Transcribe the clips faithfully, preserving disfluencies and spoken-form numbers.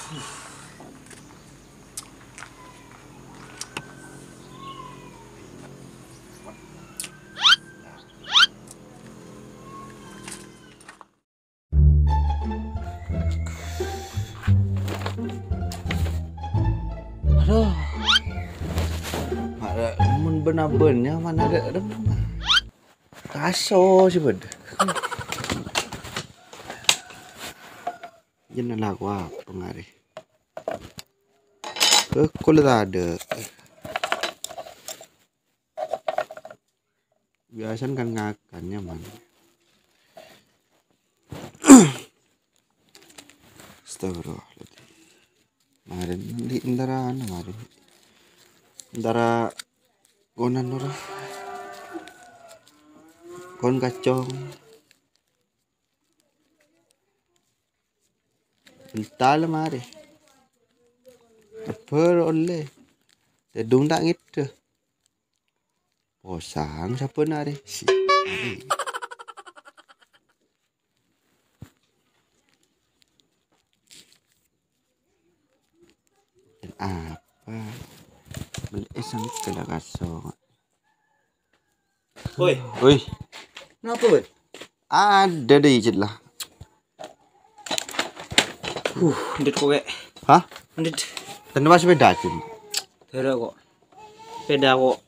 Aduh. Mara, mun bân-abânnya mana ada, ada. Kaso sih bâdâ. Jân lako apa ngari? Ke kulit ada. Biasan kan ngakan nyaman. Astagfirullahaladzim. Kemarin di antara anu kemarin. Antara konan ora. Kon kacong. Entar lemari. Apa olle? Tedung tak ngedde. Posang sapa nare? Si. Dan apa? Beli esang kala kasong. Woi. Woi. Kenapa, Bun? Ada deh, izin lah. Huh, ndit kok, Kek. Hah? Ndit. Tentang sepeda, Cun. Dara kok. Sepeda kok.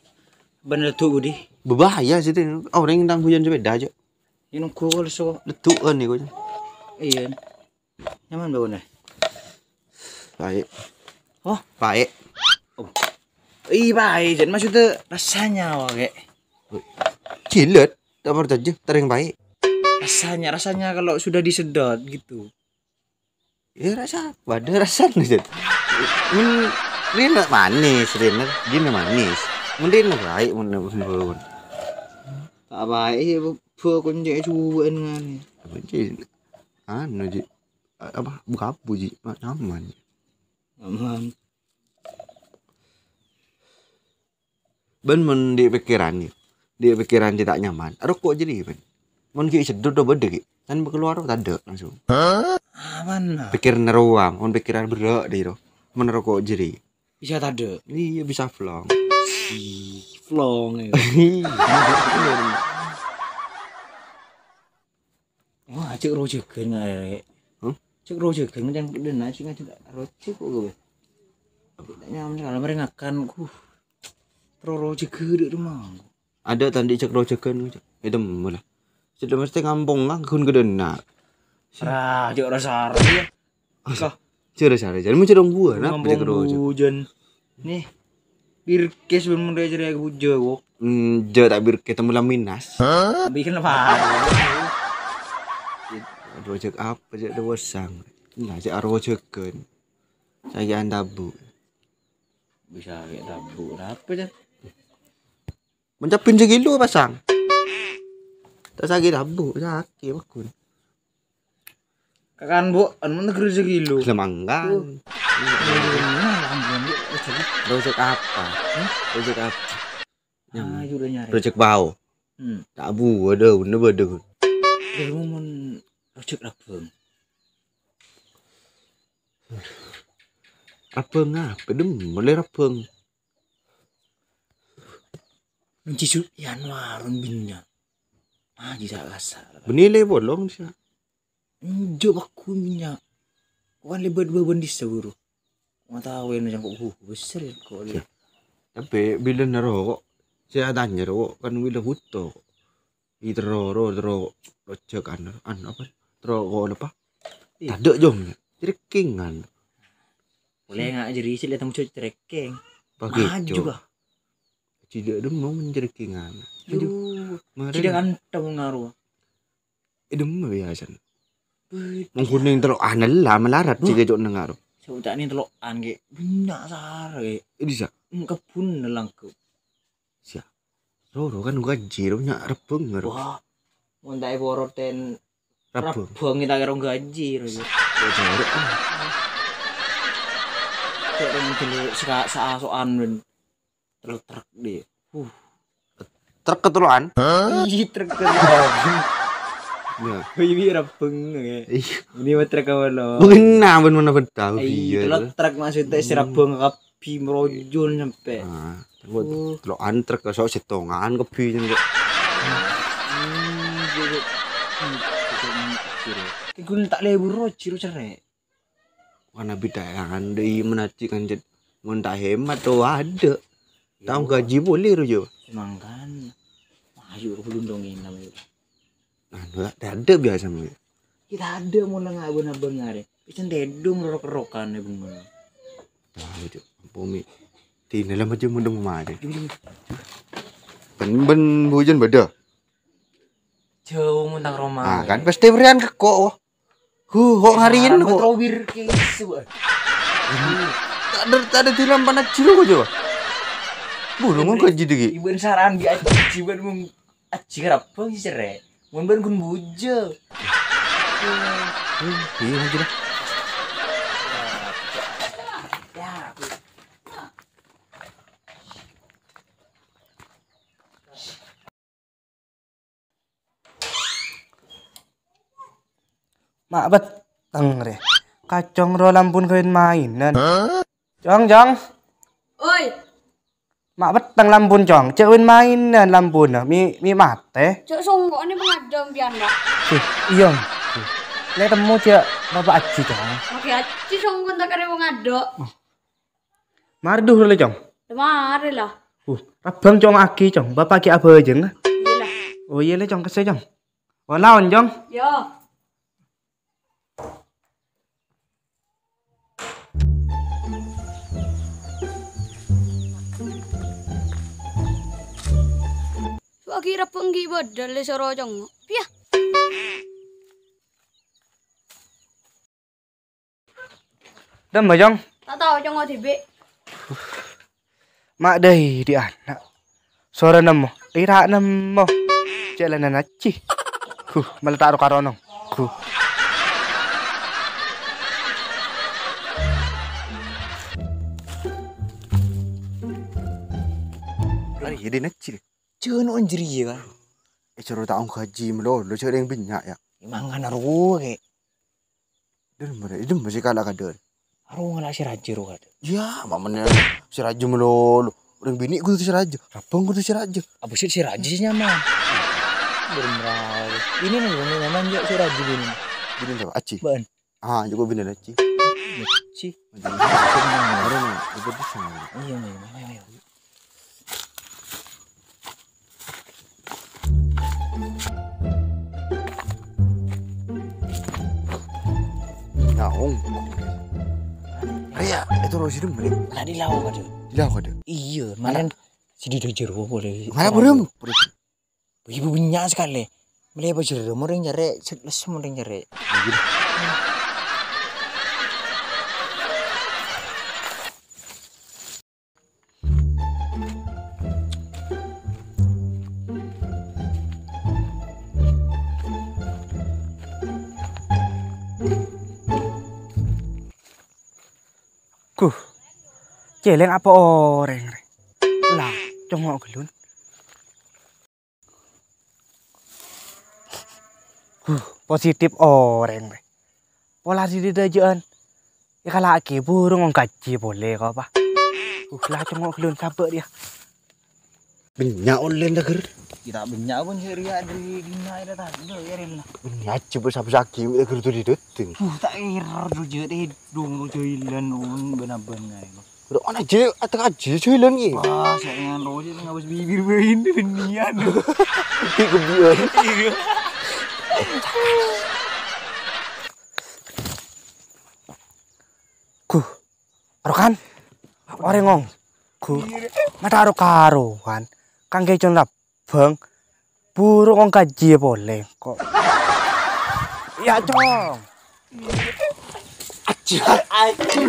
Bener tuh, Budi. Berbahaya sih, Tin. Orang yang tangguyan sepeda, Cuk. Ini nunggu kalau so. Letukan nih, Cuk. Iya. Nyaman bangun, eh? Baik. Oh? Baik. Oh. Ih, baik. Jadi maksudnya rasanya, wah, Kek. Cilet, tak percaya, tering baik. Rasanya, rasanya kalau sudah disedot gitu. Ya, rasa apa? Ada rasanya, Jet. Men, rena manis, rena. Gini manis. Men rena baik, men, men, men. Tak baik, ya, bu, bu, kunci cuan ngene. Apa, Ji? Anu, Ji. Apa? Buka apa, Ji? Ma-, nyaman. Nyaman. Bân mon di' pikiran, ya. Di' pikiran tidak nyaman. Roko' jadi, bân. Mon ghi' sedot do bâdâ, ghi'. Tanpa keluar, tadâ' langsung. Aman lah. Pikir nerowa, mon pikiran berrâ' di' ro. Mon roko' jadi. Bisa tadâ'. Iya, bisa flong. Ih, flong, ya. Wah, cek rojegan ngarek. Hah? Cek rojegan, yang dena sih ngajak rojek kok gue. Nyaman kalau mereka ngakan, uh, terus rojek gede rumah. Ada tadi cek rojegan, cek. Itu malah. Sudah mesti ngampung lah, gun gede nak. Rah, cek rasa ya. Kah? Jare, jare, jare. Mun jare gua, nah, ngampung beli kerja. Hujan. Nih. Birkes bân mun rèya jârèya bujâ, kok. Hmm, jâ' ta' birkes, temu laminas. Bikin apa? Rojek apa, jâ' dewasang? Nah, jâ' arojeken. Saya antabu. Bisa kayak tabu. Apa, Jan? Mencapin sekilo pasang. Tak sakit tabu, sakit, bakun. Kakan, Bu, anu negeri sekilo. Gelem anggan. Iya, iya, iya. Rojek apa? Hah? Rojek apa? Ayo, udah nyari. Rojek bao. Hmm. Tak bu, ada, bener, ada. Dia mau men-, rojek rabang. Rabang apa? Dem, mulai rabang. Mencisuk Januar binnya. Ah, bisa kasar. Benile bolong, sih. Enjâ' bhâghus, nya. Kan lèbât bâbân dhisa, buru. Matawèn jâ' kok, uh, besar kok, lè. Tapè bilâ nèro kok, sè atanya ro kok, kan bilâ bhuto kok. Iterro, ro, terro, rojek, an, an, apa? Terro kok lepa? Ih. Tadâ', Jong. Cerekingan. Boleh nggak jadi sih, lihat temu cerekeng. Pakai maju kah? Tidak ada mau mencerekingan. Maju. Mari. Tidak kan tamu ngaruh. Idem biasana. Wih, mengkuning terus anel lah melarat sih kecok nengar. Saya ucap ini telokan, Ki. Banyak sar, Ki. Ini sa. Hmm, kebun nelangkep. Sia. Roro kan gaji, ro nya rebeng, ro. Wah. Mun tak poroten rebeng. Rebeng kita kira gaji, ro. Ya, jorok, ah. Cek dengan dulu seka-, saasoan, men. Terus truk dia. Uh. Truk ketelokan? Ih, truk ketelokan. Iyâ. Wih, wih, rabbeng, ya. Iyâ. Ini mah trek apa, lo? Bâ'na bân mana bâ'na tao, Ai, iyâ. Tello trek maksudnya si rabbeng kabbhi merojol sampai. Ah, engko' Oh. Tello'an trek sok sèttongan kabbhi engko'. Hmm, iya, iya. Hmm, iya, iya. Ki ghun ta' lebur roji ro cerrè'. Wana bidhâ kan dâi menaji kan, Cèt. Mon ta' hemat to adâ'. Tao Iya. Gaji polè ro, Jo. Mangkana. Ayo, belum dong ini namanya. Anu, ta' adâ' biasa, Mo. Kita adâ' mulai ngabân-abân ngare. Bisa tèdung rok-rokan ya, bengong. Tahu, Cuk. Ampun, Mi. Di dalam aja mendung mati. Bân, bân bujân bâdâ. Jauh muntang Roma. Ah, kan pasti berian ke kok, wah. Huh, kok ngariin Rambut kok. Robir kayak gitu, Bang. Tak ada, tak ada di lampan aja lo, Jo. Bulung kok jadi, Ki? Ibu saran di aji, ibu mung aji kerap, Bang, sih, cerrè'. Mun bân ghun bujâ. Iya, iya, iya. Ma' petteng rè. Kacong ro lampun kawin mainan. Cong, Cong. Oi. Ma' petteng lampun, Cong. Cè' win mainan lampuna. Mi, mi matè. Cok songko' ni pengadam pian, Pak. Duh, iya. Lè' temmo cè' Bapak Aji, Cong. Oke, Aji songko' tak kare wong adok. Mari duh, lè, Cong. Mari lah. Uh, rabbang, Cong, agi, Cong. Bapak ki abajeng. Iya lah. Oh, iya, lè, Cong, kese, Cong. Oh, laon, Cong. Yo. Wah, kira penggi badal le soro cong. Piye? Dem, Bajong. Tak tahu, Cong, O D B. Ma' dâi di ana'. Soro nemmo, ira nemmo. Cè' lènan aji. Huh, malah ta' ro-karonong. Huh. Ari, ya, di aji. Jano' anjir, iya, kan? Eh, coro ta' onggaji malolo, cè' rèng bânnya', ya. Emang kan ro, kè. Dâr mara, dâ' mara sè kala' kadâ'. Aro ngala' sè rajâ ro kadâ'. Iyâ, mamana sè rajâ malolo. Orèng binè' kodhu sè rajâ. Rabbang kodhu sè rajâ. Apa sè, sè rajâ sè nyaman? Beremrau. Ini nih, yang nyaman juga sè rajâ binè'. Binè' sapa? Aji? Bân. Ah, juga binè' Aji. Aji. Aji. Aro nih, itu bisa. Iya, iya, iya, iya. Naong. Rèya, itu lo sini mending. Tadi lauk ada. Di lauk ada. Iya, kemarin si di jero boleh. Mana burung? Ibu banyak sekali. Mulai apa jero, mau yang nyari, les mau yang nyari. Guh, cèlèng apa orèng rè? Lah, congok ghellun. Huh, positif orèng rè. Pola sè dâjâ'ân. Èkala'aghi burung onggaji polè, kok, Pa. Uh, la congok ghellun sabâ' rèya. Bânnya' ollè, Dager. Kita bânnya' pon sè rèya dâri dinna' ira tadâ' ya, Ril. Bânnya' aja bos habis agi, Dager tuh di dating. Uh, tak ira tuh jadi dong tuh jailan on bân-abân ae. Ora ana je, ateng aji jailan iki. Wah, saingan roji ngabas bibir bae ini benian. Iki kebian. Iya. Guh, aro kan? Orèng ong. Guh, mata aro karo kan. Kangge con lab. Bang, burung onggaji polè, kok. Ya, Cong. Aja, aja.